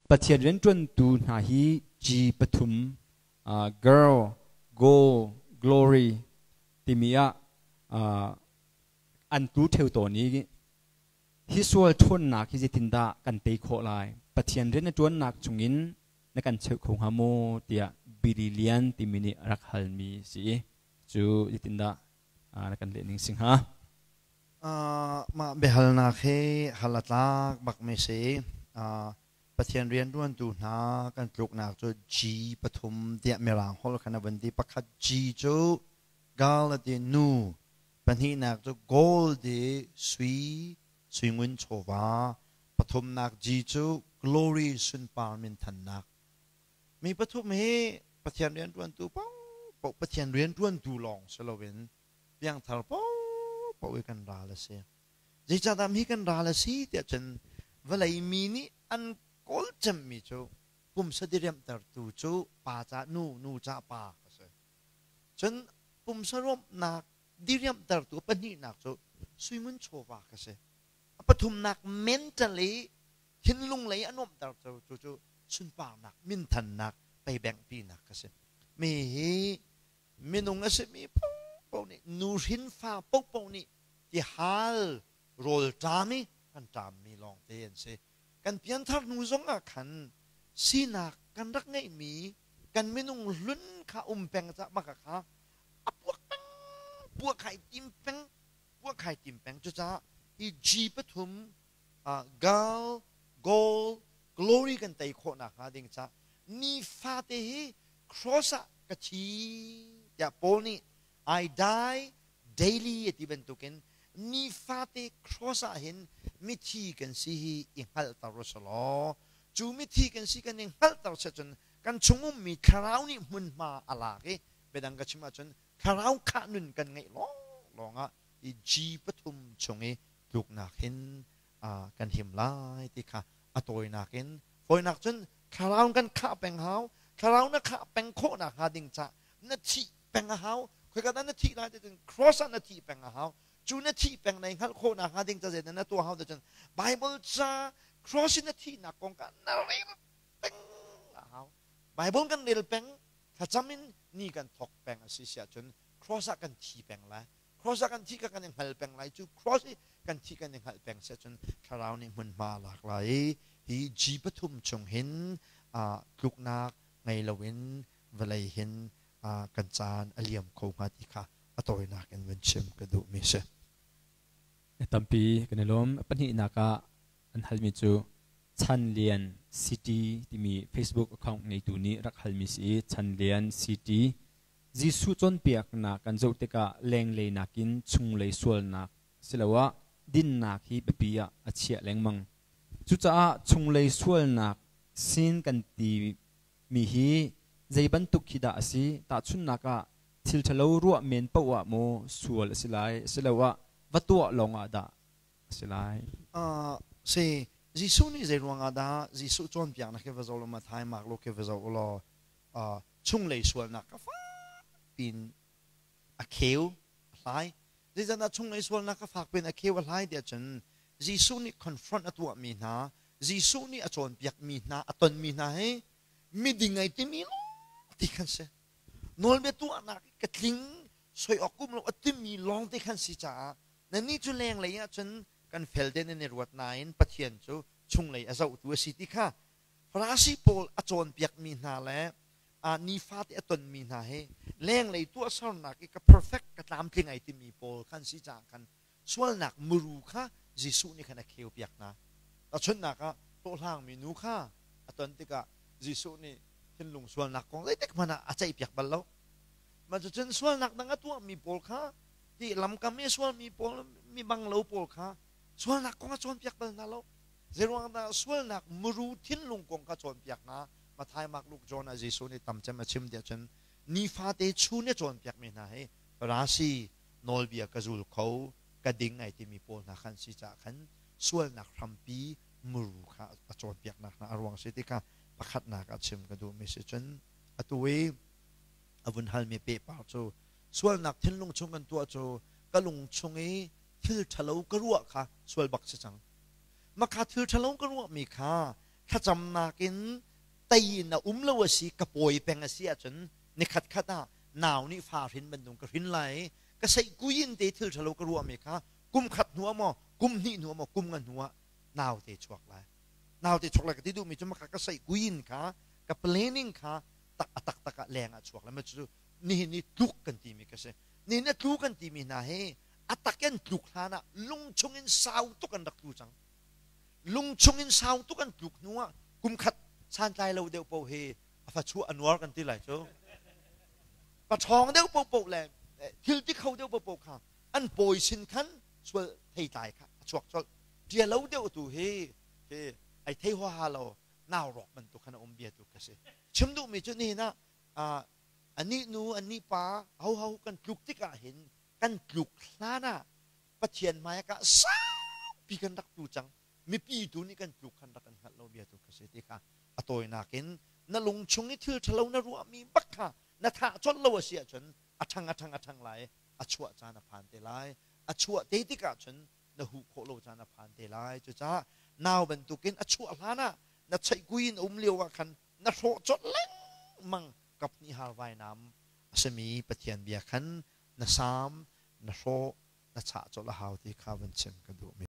Pathian rianṭuantu hna hi G pathum girl, goal, glory timi ah an tlu ṭheo tawn i hi sual ṭhawnnak hi zeitindah kan tei khawh lai? Pathian rian na ṭuannak chungin na kan cheuh kho hnga maw? tiah Billy Lian timi nih a rak halmi a si i cu zeitindah na kan leh ning si hnga? Mah biahalnak hi hal a tlak bakmi si. Pathian rianṭuantu hna kan tluknak cu G pathum tiah Mirang holh khan a vun ti. Pakhat G cu girl a ti nu, pahnihnak cu gold i sui, suingun chawva, pathumnak G cu glory sunpar minthannak. Mi pathum hi Pathian rianṭuantu paohpaoh Pathian rianṭuantu lawng si loin piangthar paohpaoh i kan ral a si. Zeicahdah mi kan ral a si tiah cun vawlei mi nih an kawl cemmi cu pumsa diriamhtertu cu pa ca nu, nu ca pa a si. Cun pumsa ruamhnak diriamhtertu pahnihnak cu suingun chawva ka si. A pathumnak mentally thinlung lei a nuamhtertu cu cu sunparnak, minthannak, peibengpinak ka si. Mi hi minung a simi paohpaoh nih nuhrin fa paohpaoh nih tihal rawl ṭam i kan ṭammi lawngte an si. Kan pianthar hnu zongah khan sinak kan rak ngeihmi kan minung hlun kha um peng cah maka kha a puak peng puak khai tim peng puak khai tim peng. Cucaah hi G pathum gal gold glory kan tei khawh nakhnga ding cah nifate hi cross ah ka thi tiah Paul nih I die daily a ti bantukin nifate cross ah hin mithi kan si hi i hngalhter u selaw cu mithi kan si kan i hngalhter seh cun kan chung ummi thlarau nih hmunhma a lak i biadang ka chim ahcun thlarau khah nun kan ngeih lawnglawng ah i G pathum chung i tluknak hin kan him lai ti kha a tawinak in fawinak cun thlarau kan khah peng hau. Thlarau na khah peng khawh nakhnga ding cah na thih peng a hau. Khoika dah na thih lai ti cun cross ah na thih peng a hau. Cu na thih peng na i hngalh khawh nakhnga ding ca zeidah na tuah hau ti cun Bible ca cross in na thihnak kong kha na rel peng a hau. Bible kan rel peng, thlacam in ni kan thawk peng a si si ahcun cross ah kan thi peng lai. Cross ah kan thi kha kan i hngal peng lai. Cu cross i kan thi kan i hngalh peng si ahcun thlarau nih hmunhma a lak lai i hi G pathum chung hin tluknak ngei loin vawlei hin kan caan a liam kho hnga ti kha a tawinak in vun chim ka duhmi si. Tampi kan i lawm. Pahnihnak ah an halmi cu Chan Lian City timi Facebook account ngeitu nih rak halmi si i Chan Lian City Jesuh cawnpiaknak kan zoh tikah lenglei nakin chunglei sualnak siloah dinnak hi biapi ah a chiah lengmang. Cucaah chunglei sualnak sin kan timi hi zei bantuk khi dah a si? Tahchunhnak ah thil ṭhalo ruah men paoh ah maw sual a si lai asiloah va tuah lawngah dah a si lai? Si, Jesuh nih zei ruangah dah Jesuh cawnpiaknak hi va zoh law Matthai, Mark, Luke hi va zoh u law chunglei sualnak kha fak piin a kheu a hlai. Zeicahtiah chunglei sualnak kha fak piin a kheu a hlai tiah cun Jesuh nih confront a tuahmi hna, Jesuh nih a cawnpiakmi hna, a tonmi hna hi miding ai timi lawng ti khan si. Nawlbia tuahnak i ka tling soi awk um lo a timi lawng te khan si caah nannih cu lenglei ah cun kan fel te nan i ruat nain Pathian cu chunglei a zohtu a si ti kha Farasi pawl a cawnpiakmi hna le nifate a tonmi hna hi lenglei tuahsernak i ka perfect ka tlamtling ai timi pawl khan si caah khan sualnak muru kha Jesuh nih khan a kheupiak hna. Tahchunhnak ah hlawhhlangmi nu kha a ton tikah Jesuh nih thinlung sualnak kong zeitik hmanh ah a ceihpiak bal lo. Mah cucun sualnak dang a tuahmi pawl kha ti lamkam i sualmi pawl mi banglo pawl kha sualnak kong a cawnpiak bal hna lo. Zeiruang dah sualnak muru thinlung kong kha cawnpiak hna? Matthai, Mark, Luke, John ah Jesuh nih tam cem a chim tiah cun nifate chun i cawnpiakmi hna hi Farasi nawlbia ka zul kho, ka ding ai timi pawl hna khan si caah khan sualnak hrampi muru kha a cawnpiaknak hna a ruang si ti kha pakhatnak ah chim ka duhmi si. Cun atu i a vun halmi pehpar cu sualnak thinlung chung kan tuah cu ka lung chung i thil ṭhalo ka ruah kha sual bak si cang. Mah kha thil ṭhalo ka ruahmi kha Thlacamnak in tei in a um lo a si, ka pawi peng a si ahcun nikhat khat ah nau nih fa hrin bantuk ka hrin lai. Ka seihkui in te thil ṭhalo ka ruahmi kha kum khat hnu ah maw, kum hnih hnu ah maw, kum nga hnu ah naute chuak lai. Naute chuak lai ka ti duhmi cu maka ka seihkui in kha ka planning kha tak a taktak ah leng ah chuak lai. Ma cu nihin i tluk kan timi ka si. Nihin a tlu kan timi hna hi a tak in tluk hlan ah lung chung in sau tuk an rak tlu cang. Lung chung in sau tuk an tluk hnu ah kum khat santlai lo deuh paoh hi a fa chuah a nuar kan ti lai cu. Paṭhawng deuh paohpaoh le thil ti kho deuh paohpaoh kha an pawi sin khan sual theitlai kha a chuak colh. Ṭia lo deuh tu hi hi ai thei huaha lo nau rawk bantuk khan a um bia tu ka si. Chim duhmi cu nihin ah anih nu anih pa hoho kan tluk tikah hin kan tluk hlan ah Pathian hmai ah saupi kan rak tu cang. Mipi tu nih kan tluk khan rak kan hngalh lo bia tu ka si ti kha a tawinak in na lung chung i thil ṭhalo na ruahmi bak kha na thah colh lo a si ahcun a ṭhang a ṭhang a ṭhang lai, a chuah caan a phan te lai. A chuah te tikah cun na huh khawh lo caan a phan te lai. Cucaah nau bantukin a chuah hlan ah na cheihkui in a um lio ah khan na hrawh colh lengmang. Kaphnih har vainam a simi Pathian bia khan na sam na hrawh na chah colh a hau ti kha van chim ka duhmi.